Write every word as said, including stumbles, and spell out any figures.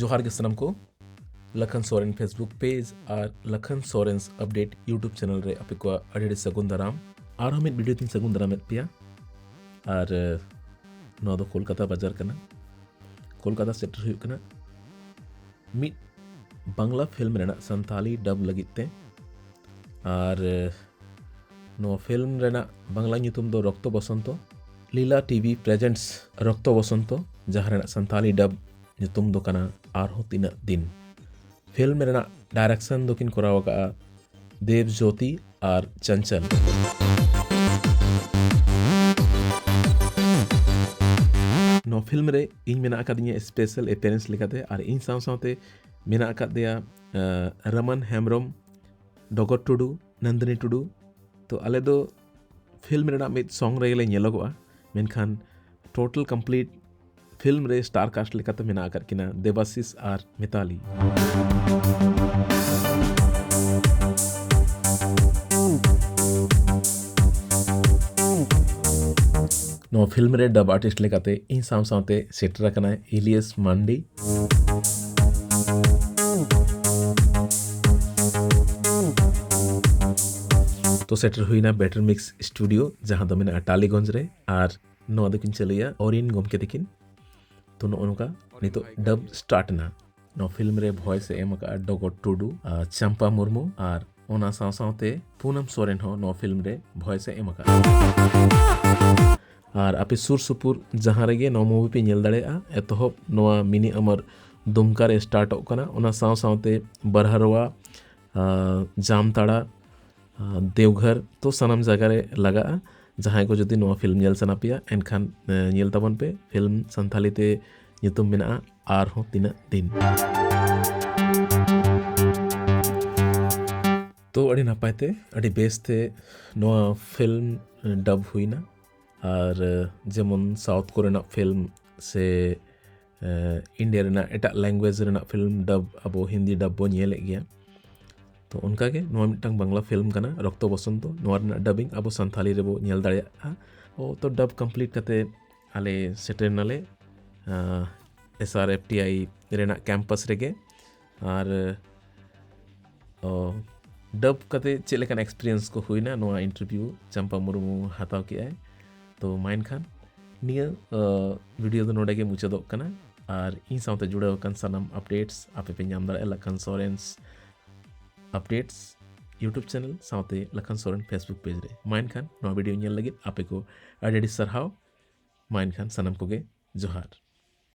ᱡᱚᱦᱟᱨ ᱜᱮ ᱥᱟᱱᱟᱢ ᱠᱚ᱾ ᱞᱟᱠᱷᱟᱱ ᱥᱚᱨᱮᱱ Facebook page ᱟᱨ Lakhan Soren update YouTube channel ᱨᱮ ᱟᱯᱮ ᱠᱚᱣᱟᱜ ᱟᱹᱰᱤ ᱟᱹᱰᱤ ᱥᱟᱹᱜᱩᱱ ᱫᱟᱨᱟᱢ᱾ ᱟᱨᱦᱚᱸ ᱢᱤᱫ video ᱛᱤᱧ ᱥᱟᱹᱜᱩᱱ ᱫᱟᱨᱟᱢᱮᱫ ᱯᱮᱭᱟ᱾ ᱟᱨ ᱱᱚᱣᱟ ᱫᱚ ᱠᱳᱞᱠᱟᱛᱟ ᱵᱟᱡᱟᱨ ᱠᱟᱱᱟ᱾ ᱠᱳᱞᱠᱟᱛᱟ ᱥᱮᱴᱮᱨ ᱦᱩᱭᱩᱜ ᱠᱟᱱᱟ ᱢᱤᱫ ᱵᱟᱝᱞᱟ film ᱨᱮᱱᱟᱜ ᱥᱟᱱᱛᱟᱞᱤ dub ᱞᱟᱹᱜᱤᱫ ᱛᱮ᱾ ᱟᱨ ᱱᱚᱣᱟ film ᱨᱮᱱᱟᱜ ᱵᱟᱝᱞᱟ ᱧᱩᱛᱩᱢ ᱫᱚ ᱨᱚᱠᱛᱚ ᱵᱚᱥᱚᱱᱛᱚ᱾ ᱞᱤᱞᱟ TV presents ᱨᱚᱠᱛᱚ ᱵᱚᱥᱚᱱᱛᱚ, ᱡᱟᱦᱟᱸ ᱨᱮᱱᱟᱜ ᱥᱟᱱᱛᱟᱞᱤ dub ᱧᱩᱛᱩᱢ ᱫᱚ ᱠᱟᱱᱟ ᱟᱨᱦᱚᱸ ᱛᱤᱱᱟᱹᱜ ᱫᱤᱱ᱾ Film ᱨᱮᱱᱟᱜ direction ᱫᱚᱠᱤᱱ ᱠᱚᱨᱟᱣ ᱟᱠᱟᱫᱼᱟ ᱫᱮᱵ ᱡᱳᱛᱤ ᱟᱨ ᱪᱚᱧᱪᱚᱞ᱾ ᱱᱚᱣᱟ film ᱨᱮ ᱤᱧ ᱢᱮᱱᱟᱜ ᱟᱠᱟᱫᱤᱧᱟ special appearance ᱞᱮᱠᱟᱛᱮ, ᱟᱨ ᱤᱧ ᱥᱟᱶ ᱥᱟᱶᱛᱮ ᱢᱮᱱᱟᱜ ᱟᱠᱟᱫᱮᱭᱟ ᱨᱟᱢᱟᱱ ᱦᱮᱢᱵᱨᱚᱢ, ᱰᱚᱜᱚᱨ ᱴᱩᱰᱩ, ᱱᱚᱱᱫᱤᱱᱤ ᱴᱩᱰᱩ᱾ ᱛᱚ ᱟᱞᱮ ᱫᱚ film ᱨᱮᱱᱟᱜ ᱢᱤᱫ song ᱨᱮᱜᱮ ᱞᱮ ᱧᱮᱞᱚᱜᱚᱜᱼᱟ, ᱢᱮᱱᱠᱷᱟᱱ total complete film ᱨᱮ star cast ᱞᱮᱠᱟᱛᱮ ᱢᱮᱱᱟᱜ ᱟᱠᱟᱫ ᱠᱤᱱᱟ ᱫᱮᱵᱟᱥᱤᱥ ᱟᱨ ᱢᱤᱛᱟᱞᱤ᱾ ᱱᱚᱣᱟ film ᱨᱮ dub artist ᱞᱮᱠᱟᱛᱮ ᱤᱧ ᱥᱟᱶ ᱥᱟᱶᱛᱮ ᱥᱮᱴᱮᱨ ᱟᱠᱟᱱᱟᱭ ᱤᱞᱤᱭᱟᱥ ᱢᱟᱱᱰᱤ᱾ ᱛᱚ ᱥᱮᱴᱮᱨ ᱦᱩᱭᱱᱟ Better Mix Studio, ᱡᱟᱦᱟᱸ ᱫᱚ ᱢᱮᱱᱟᱜᱼᱟ ᱴᱟᱞᱤᱜᱚᱸᱡᱽ ᱨᱮ, ᱟᱨ ᱱᱚᱣᱟ ᱫᱚᱠᱤᱱ ᱪᱟᱹᱞᱩᱭᱟ ᱚᱨᱤᱱ ᱜᱚᱢᱠᱮ ᱛᱟᱹᱠᱤᱱ᱾ ᱛᱚ ᱱᱚᱜᱼᱚ ᱱᱚᱝᱠᱟ ᱱᱤᱛᱚᱜ dub start ᱮᱱᱟ᱾ ᱱᱚᱣᱟ film ᱨᱮ voice ᱮ ᱮᱢ ᱟᱠᱟᱫᱼᱟ ᱰᱚᱜᱚᱨ ᱴᱩᱰᱩ ᱟᱨ ᱪᱟᱢᱯᱟ ᱢᱩᱨᱢᱩ, ᱟᱨ ᱚᱱᱟ ᱥᱟᱶ ᱥᱟᱶᱛᱮ ᱯᱩᱱᱟᱢ ᱥᱚᱨᱮᱱ ᱦᱚᱸ ᱱᱚᱣᱟ film ᱨᱮ voice ᱮ ᱮᱢ ᱟᱠᱟᱫᱼᱟ᱾ ᱟᱨ ᱟᱯᱮ ᱥᱩᱨ ᱥᱩᱯᱩᱨ ᱡᱟᱦᱟᱸ ᱨᱮᱜᱮ ᱱᱚᱣᱟ movie ᱯᱮ ᱧᱮᱞ ᱫᱟᱲᱮᱭᱟᱜᱼᱟ, ᱮᱛᱚᱦᱚᱵ ᱱᱚᱣᱟ ᱢᱤᱱᱤ ᱟᱢᱟᱨ ᱫᱩᱢᱠᱟ ᱨᱮ startᱚᱜ ᱠᱟᱱᱟ, ᱚᱱᱟ ᱥᱟᱶ ᱥᱟᱶᱛᱮ ᱵᱟᱨᱦᱟᱨᱣᱟ, ᱟᱨ ᱡᱟᱢᱛᱟᱲᱟ, ᱟᱨ ᱫᱮᱣᱜᱷᱚᱨ, ᱛᱚ ᱥᱟᱱᱟᱢ ᱡᱟᱭᱜᱟ ᱨᱮ ᱞᱟᱜᱟᱜᱼᱟ᱾ ᱡᱟᱦᱟᱸᱭ ᱠᱚ ᱡᱩᱫᱤ ᱱᱚᱣᱟ film ᱧᱮᱞ ᱥᱟᱱᱟ ᱯᱮᱭᱟ, ᱮᱱᱠᱷᱟᱱ, ᱮ, ᱧᱮᱞ ᱛᱟᱵᱚᱱ ᱯᱮ᱾ Film ᱥᱟᱱᱛᱷᱟᱞᱤ ᱛᱮ ᱧᱩᱛᱩᱢ ᱢᱮᱱᱟᱜᱼᱟ ᱟᱨᱦᱚᱸ ᱛᱤᱱᱟᱹᱜ ᱫᱤᱱ᱾ ᱛᱚ ᱟᱹᱰᱤ ᱱᱟᱯᱟᱭ ᱛᱮ, ᱟᱹᱰᱤ ᱵᱮᱥ ᱛᱮ ᱱᱚᱣᱟ film, ᱮ, dub ᱦᱩᱭᱱᱟ᱾ ᱟᱨ, ᱮ, ᱡᱮᱢᱚᱱ South ᱠᱚᱨᱮᱱᱟᱜ film ᱥᱮ, ᱮ, India ᱨᱮᱱᱟᱜ ᱮᱴᱟᱜ language ᱨᱮᱱᱟᱜ film dub, ᱟᱵᱚ ᱦᱤᱱᱫᱤ dub ᱵᱚ ᱧᱮᱞᱮᱫ ᱜᱮᱭᱟ᱾ ᱛᱚ ᱚᱱᱠᱟᱜᱮ ᱱᱚᱣᱟ ᱢᱤᱫᱴᱟᱝ ᱵᱟᱝᱞᱟ film ᱠᱟᱱᱟ ᱨᱚᱠᱛᱚ ᱵᱚᱥᱚᱱᱛᱚ, ᱱᱚᱣᱟ ᱨᱮᱱᱟᱜ dubbing ᱟᱵᱚ ᱥᱟᱱᱛᱷᱟᱞᱤ ᱨᱮᱵᱚ ᱧᱮᱞ ᱫᱟᱲᱮᱭᱟᱜᱼᱟ᱾ ᱚ, ᱛᱚ dub complete ᱠᱟᱛᱮ ᱟᱞᱮ ᱥᱮᱴᱮᱨ ᱱᱟᱞᱮ, ᱟᱸ, S R F T I ᱨᱮᱱᱟᱜ ᱠᱮᱢᱯᱟᱥ ᱨᱮᱜᱮ᱾ ᱟᱨ ᱰᱟᱵ ᱠᱟᱛᱮ ᱪᱮᱫ ᱞᱮᱠᱟᱱ ᱮᱠᱥᱯᱤᱨᱤᱭᱮᱱᱥ ᱠᱚ ᱦᱩᱭᱱᱟ ᱱᱚᱣᱟ ᱤᱱᱴᱟᱨᱵᱷᱤᱭᱩ ᱪᱟᱢᱯᱟ ᱢᱩᱨᱢᱩ ᱦᱟᱛᱟᱣ ᱠᱮᱜᱼᱟᱭ᱾ ᱛᱚ ᱢᱟ ᱮᱱᱠᱷᱟᱱ ᱱᱤᱭᱟᱹ ᱵᱷᱤᱰᱤᱭᱳ ᱫᱚ ᱱᱚᱰᱮ ᱜᱮ ᱢᱩᱪᱟᱹᱫᱚᱜ ᱠᱟᱱᱟ᱾ ᱟᱨ ᱤᱧ ᱥᱟᱶᱛᱮ ᱡᱩᱲᱟᱹᱣ ᱟᱠᱟᱱ ᱥᱟᱱᱟᱢ ᱟᱯᱰᱮᱴᱥ ᱟᱯᱮ ᱯᱮ ᱧᱟᱢ ᱫᱟᱲᱮᱭᱟᱜᱼᱟ ᱞᱟᱠᱷᱟᱱ ᱥᱚᱨᱮᱱᱥ ᱟᱯᱰᱮᱴᱥ YouTube ᱪᱮᱱᱮᱞ ᱥᱟᱶᱛᱮ ᱞᱟᱠᱷᱟᱱ ᱥᱚᱨᱮᱱ Facebook ᱯᱮᱡᱽ ᱨᱮ᱾ ᱢᱟ ᱮᱱᱠᱷᱟᱱ ᱱᱚᱣᱟ ᱵᱷᱤᱰᱤᱭᱳ ᱧᱮᱞ ᱞᱟᱹᱜᱤᱫ ᱟᱯᱮ ᱠᱚ ᱟᱹᱰᱤ ᱟᱹᱰᱤ ᱥᱟᱨᱦᱟᱣ᱾ ᱢᱟ ᱮᱱᱠᱷᱟᱱ ᱥᱟᱱᱟᱢ ᱠᱚᱜᱮ ᱡᱚᱦᱟᱨ᱾